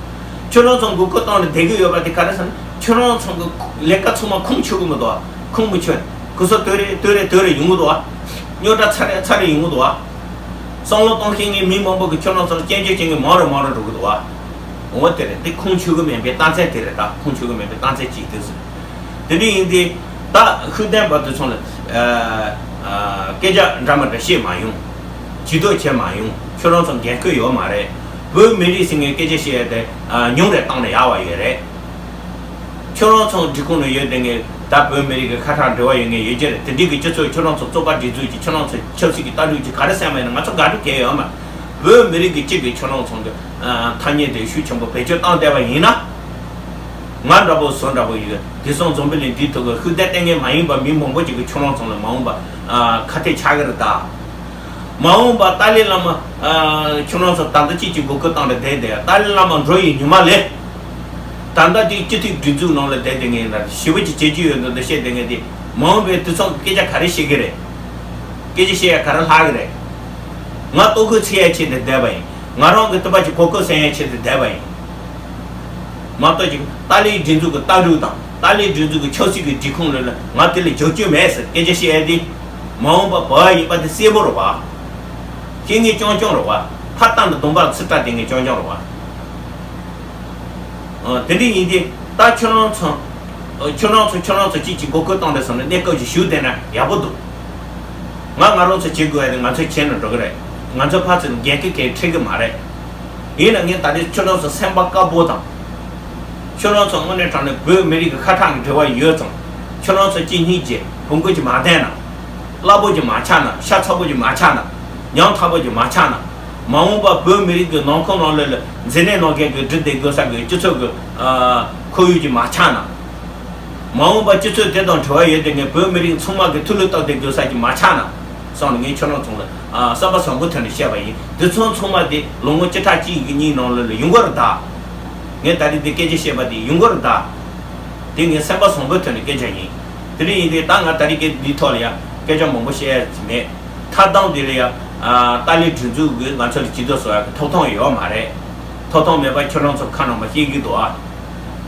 ཁྱོད་རང་ཚོ་འགོག་རྒོལ་བཏང་ནས་བསྡད་གི་ཡོད་པ་དེ་ག་རེ་ཟེར་ན། ཁྱོད་རང་ཚོ་གི་ལས་ཀ་ཚང་མ་ཁུངས་འཁྱོལ་གི་མི་འདུག་ཨ། ཁུངས་མི་འཁྱོལ། གུ་སོ་དོད་རེ་དོད་རེ་དོད་རེ་ཡོང་གི་འདུག་ཨ། རྙོག་དྲ་ཚ་རེ་ཚ་རེ་ཡོང་གི་འདུག་ཨ། བསམ་བློ་གཏོང་མཁན་གྱི་མི་མང་པོ་གི་ཁྱོད་རང་ཚོ་ལ་སྐྱོན་བརྗོད་བྱེད་མཁན་མང་རུ་མང་རུ་འགྲོ་གི་འདུག་ཨ། འོ་དེ་རེད། དེ་ཁུངས་འཁྱོལ་གི་མེད་པའི་རྟགས་མཚན་དེ་རེད། ད་ཁུངས་འཁྱོལ་གི་མེད་པའི་རྟགས་མཚན་གཅིག་དེ་ཟེར། དེ་འདྲ་ཡིན་དུས་ད་ཤུགས་ལྡན་པ་དེ་ཚོ་ལ་ཨ་ཨ་སྐད་ཆ་འདྲ་མི་འདྲ་བཤད་མ་ཡོང་། ཇུས་གཏོགས་བྱེད་མ་ཡོང་། ཁྱོད་རང་ཚོ་འགན་ཁུར་ཡོད་མ་རེད། བོད་མི་རིགས་ཟེར་མཁན་སྐད་ཆ་བཤད་ཡ་དེ་ཨ་ཉུང་རེ་བཏང་ན་ཡག་པ་ཡོད་རེད། ཁྱོད་རང་ཚོ་སྒྲིག་ཁོངས་ནང་ཡོད་དེ་ངས་ད་བོད་མི་རིགས་ཀྱི་ཁ་ཐག་འབྲེལ་བ་ཡོད་མཁན་ཡོད་ཀྱི་རེད། དེ་འདྲའི་གི་སྤྱི་ཚོགས་ཁྱོད་རང་ཚོ་བཙོག་པ་སྒྲིག་འཛུགས་ཀྱི་ཁྱོད་རང་ཚོ་ཆབ་སྲིད་ཀྱི་ལྟ་གྲུབ་ཀྱི་ག་རེ་སེམས་མ་ཡིན་ན་ང་ཚོ་དགའ་སྤྲོ་གང་ཡང་ཡོད་མ། བོད་མི་རིགས་ཀྱི་སྤྱི་པའི་ཁྱོད་རང་ཚོ་གི་ཐ་སྙད་དེ་ཤུགས་ཆེན་པོ་བེད་སྤྱོད་བཏང་བསྡད་པ་ཡིན་ན། ང་འདྲ་པོ་བཟོ་འདྲ་པོ་ཡོད། དེང་སང་འཛམ་བུ་གླིང་འདིའི་ཐོག་གི་ཤུགས་ལྡན་ལྟས་ངན་མ་ཡིན་པ་མི་མང་པོ་ཅིག་གི་ཁྱོད་རང་ཚོ་ལ་མ་འོངས་པ་ཨ་ཁ་གཏད་ཆགས་ཀྱི་རེད་ད། མ་འོངས་པ་ཏཱ་ལའི་བླ་མ་ཨ་ཁྱོད་རང་ཚོ་ད་ལྟ་ཅིག་ཅིག་འགོག་རྒོལ་བཏང་ནས་བསྡད་བསྡད། ཏཱ་ལའི་བླ་མ་འགྲོ་ཡི་ཉི་མ་ལས། ད་ལྟ་དེ་སྤྱི་འཐུས་སྒྲིག་འཛུགས་ནང་ལ་བསྡད་བསྡད་མཁན་ཡིན་ན་ཞི་བ་ཅིག་བྱེད་རྒྱུ་ཡོད་འདུག་འདི་བཤད་བསྡད་མཁན་དེ་མ་འོངས་པའི་དུས་མཚམས་སྐད་ཆ་ག་རེ་བཤད་ཀྱི་རེད། སྐད་ཆ་བཤད་ཡ་ག་རེ་ལྷག་གི་རེད། ང་ལྟོ་གོས་འཚོལ་ཡ་ཆེད་དུ་བསྡད་པ་ཡིན། ང་རང་གི་ཐུབ་པ་ཅིག་གོ་སྐབས་ཟིན་ཡ་ཆེད་དུ་བསྡད་པ་ཡིན། མ་གཏོགས་ཅིག་ཏཱ་ལའི་སྒྲིག་འཛུགས་ཀྱི་ལྟ་གྲུབ་དང་ཏཱ་ལའི་སྒྲིག་འཛུགས་ཀྱི་ཆབ་སྲིད་ཀྱི་སྒྲིག་ཁོངས་ལ་ལ་ང་དེ་ལ་རྒྱབ་སྐྱོར་མེད་ཟེར་སྐད་ཆ་བཤད་ཡ་དེ། མ་འོངས་པ་བོད་པ་ཡིན་པ་དེ་གསལ་པོ་རེད་བ། ཤེས་ངེས་རྐྱང་རྐྱང་རེད་བ། ཕ་རྟ་འདི་གདོང་པར་ཚུར་སྐྲག་བསྡད་མཁན་རྐྱང་རྐྱང་རེད་བ། ཨ། དེ་འདྲ་ཡིན་དུས་ད་ཁྱོད་རང་ཚོ། ཨ། ཁྱོད་རང་ཚོ་ཁྱོད་རང་ཚོ་གཅིག་གཅིག་མགོ་སྐོར་བཏང་རེད་བསམ་ནས་གནས་སྐབས་ཀྱི་ཞུ་བསྡད་ན་ཡག་པོ་འདུག་ང་ང་རང་ཚོ་བྱེད་དགོས་ཡ་དེ་ང་ཚོས་བྱས་ན་འགྲོ་གི་རེད། ང་ཚོ་ཕར་ཚུར་འགན་འཁྱེར་མཁན་འཁྲི་གི་མ་རེད། ཡིན་ན་ངས་ད་རེས་ཁྱོད་རང་ཚོ་སེམས་པ་དཀར་པོ་དང་། ཁྱོད་རང་ཚོ་དངོས་གནས་དྲང་གནས་བོད་མི་རིགས་ཀྱི་ཁ་ཐག་གི་འབྲེལ་བ་ཡོད་ཙང་། ཁྱོད་རང་ཚོ་གཅིག་གཉིས་ཀྱིས་བོང་གུ་ཅིག་མ་བསྟན་ན། སླ་པོ་ཅིག་མ་ཆགས་ན། ཤ་ཚ་པོ་ཅིག་མ་ཆགས་ན། ཉམ་ཐག་པོ་ཅིག་མ་ཆགས་ན། མ་འོངས་པ་བོད་མི་རིགས་ཀྱི་ནང་ཁུལ་ནང་ལོགས་ལ་མཛེ་ནད་ནང་བརྒྱད་ཀྱི་སྒྲིག་སྡེ་དགོས་ས་གི་སྤྱི་ཚོགས་ཀྱི་ཨ་ཁོར་ཡུག་ཅིག་མ་ཆགས་ན། མ་འོངས་པ་སྤྱི་ཚོགས་དེ་དང་འབྲེལ་བ་ཡོད་དེ་ངས་བོད་མི་རིགས་ཚང་མ་གི་ཐུགས་ལ་བཏགས་ཏེ་དགོས་ས་ཅིག་མ་ཆགས་ན། བསམ་ནས་ངས་ཁྱོད་རང་ཚོ་ལ་ཨ་བསམ་པ་བཟང་པོ་ཐོག་ནས་བཤད་པ་ཡིན། འདི་ཚོ་ཚང་མ་དེ་ལོ་ངོ་བཅུ་ཕྲག་གཅིག་གཉིས་ནང་ལོགས་ལ་ཡོང་གི་རེད་ད། ངས་ད་རེས་འདི་སྐད་ཆ་བཤད་པ་དེ་ཡོང་གི་རེད་ད། དེ་ངས་བསམ་པ་བཟང་པོའི་ཐོག་ནས་སྐད་ཆ་ཡིན། དེ་འདྲ་ཡིན་དུས་ད་ང་ད་རེས་སྐད་འདིའི་ཐོག་ལ་ཡང་སྐད་ཆ་མང་པོ་བཤད་ཡ་མེད། མཐའ་དོན་དེ་ལ་ཡང་ཨ་ཏཱ་ལའི་སྒྲིག་འཛུགས་ཀྱིས་ང་ཚོ་ལ་ཇུས་གཏོགས་བཟོ་ཡ་གི་ཐོབ་ཐང་ཡོད་མ་རེད། ཐོབ་ཐང་མེད་པ་ཁྱོད་རང་ཚོ་ཁ་ནང་མ་སྐྱེ་གི་འདུག་ཨ།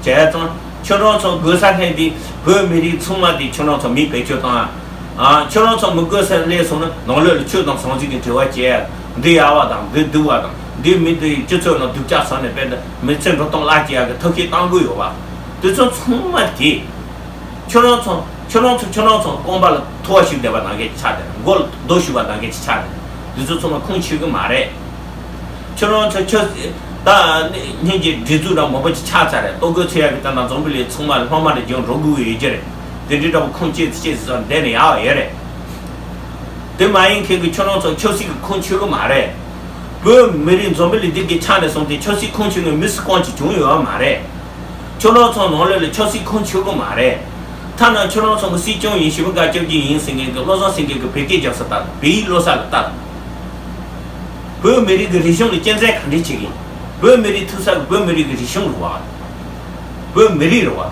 བྱས་ཙང་ཁྱོད་རང་ཚོ་དགོས་ས་ལྷན་དེ་བོད་མི་རིགས་ཚང་མ་དེ་ཁྱོད་རང་ཚོ་མིས་བེད་སྤྱོད་བཏང་ཨ། ཨ། ཁྱོད་རང་ཚོ་མི་དགོས་ས་སླེབས་སོང་ན་ནང་ལོགས་ལ་ཆོས་དང་ཟང་ཟིང་གི་འབྲེལ་བ་བྱས། འདི་ཡག་པ་དང་འདི་སྡུག་པ་དང་འདི་མི་འདི་སྤྱི་ཚོགས་ནང་སྡུག་ཅག་བཟོ་ནས་དཔེ་འདི་མི་ཚེ་འགྲོ་སྟངས་བརླག་བྱེད་ཡག་གི་ཐབས་ཤེས་བཏང་དགོས་ཡོད་པ། དེ་ཚོ་ཚང་མ་དེ། ཁྱོད་རང་ཚོ་ཁྱོད་རང་ཚོ་ཁྱོད་རང་ཚོ་རྐང་པ་ལ་ཐོ་བ་ཞིག་བསྡད་པ་ནང་བཞིན་ཆགས་བསྡད། མགོ་ལ་རྡོ་ཞུགས་པ་ནང་བཞིན་ཆགས་བསྡད། འདི་ཚོ་ཚང་མ་ཁུངས་འཁྱོལ་གི་མ་རེད། ཁྱོད་རང་ཚོ་ཁྱོད་ད་སྔོན་གྱི་སྒྲིག་འཛུགས་རང་མང་པོ་ཅིག་ཆགས་ཚར་རེད། ལྟོ་གོས་འཚོལ་ཡག་གི་ད་ནང་འཛམ་བུ་གླིང་ཚང་མ་ལ་སློབ་མ་རེ་སྦྱོང་འགྲོ་དགོས་ཀྱི་ཡོད་ཀྱི་རེད། དེ་འདྲའི་འདྲ་པོ་ཁུངས་སྐྱེལ་སྐྱེལ་ཟེར་བསྡད་ནས་ཡག་ཡོད་རེད། དེ་མ་ཡིན་མཁན་གྱི་ཁྱོད་རང་ཚོ་ཆབ་སྲིད་ཀྱི་ཁུངས་འཁྱོལ་གི་མ་རེད། བོད་མི་རིགས་འཛམ་བུ་གླིང་འདི་གི་ཆ་ནས་སོང་སྟེ་ཆབ་སྲིད་ཁུངས་འཁྱོལ་མཁན་མི་སུ་གང་ཅིག་བྱུང་ཡོད་མ་རེད། ཁྱོད་རང་ཚོ་ནང་ལོགས་ལ་ཆབ་སྲིད་ཁུངས་འཁྱོལ་གི་མ་རེད། ཐ་ན་ཁྱོད་རང་ཚོ་གི་སྲིད་སྐྱོང་ཡིན་ཞི་བ་དགའ་སྐྱབས་རྗེ་ཡིན་ཟེར་མཁན་གྱི་བློ་བཟང་སེང་གེ་གི་བོད་སྐད་རྒྱབ་ས་ལྟ་དང་བོད་ཡིག་ཀློག་ས་ལ་ལྟ་དང་། བོད་མི་རིགས་ཀྱི་རིག་གཞུང་ལ་གཅན་གཟན་ག་འདྲས་བྱེད་ཀྱི་ཡིན། བོད་མི་རིགས་ཐུག་ས་གི་བོད་མི་རིགས་ཀྱི་རིག་གཞུང་རེད་བ། བོད་མི་རིགས་རེད་བ།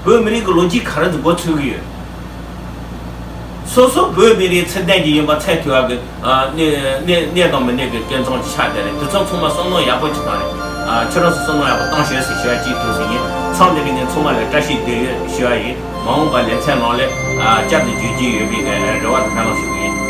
བོད་མི་རིགས་ཀྱི་ལོ་རྒྱུས་ག་རེ་ཚོ་མགོ་ཚོས་ཀྱི་ཡོད། སོ་སོ་བོད་མི་རིགས་ཚད་ལྡན་གྱི་ཡིན་པ་ཚད་མཐོ་བ་གི་ཨ་གནས་གནས་གནས་དང་མི་གནས་ཀྱི་སྐད་མཚམས་ཀྱི་ཆ་དེ་རེད། དེ་ཚོ་ཚང་མ་བསམ་བློ་ཡག་པོ་ཅིག་བཏང་རེད། ཨ་ཁྱོད་རང་ཚོ་བསམ་བློ་ཡག་པོ་བཏང་ཤོག་ཟེར་ཞུ་བ་གཅིག་འདུག་ཟེར་ཡིན། མཚམས་འདི་ནས་ངས་ཚང་མ་ལ་བཀྲ་ཤིས་བདེ་ལེགས་ཞུ་བ་ཡིན། མ་འོངས་པ་ལེ་ཚན་ནང་ལ་ཨ་བསྐྱར་དུ་མཇལ་རྒྱུ་ཡོད་པའི་རེ་བ་དང་སྨོན་ལམ་ཞུ་གི་ཡིན།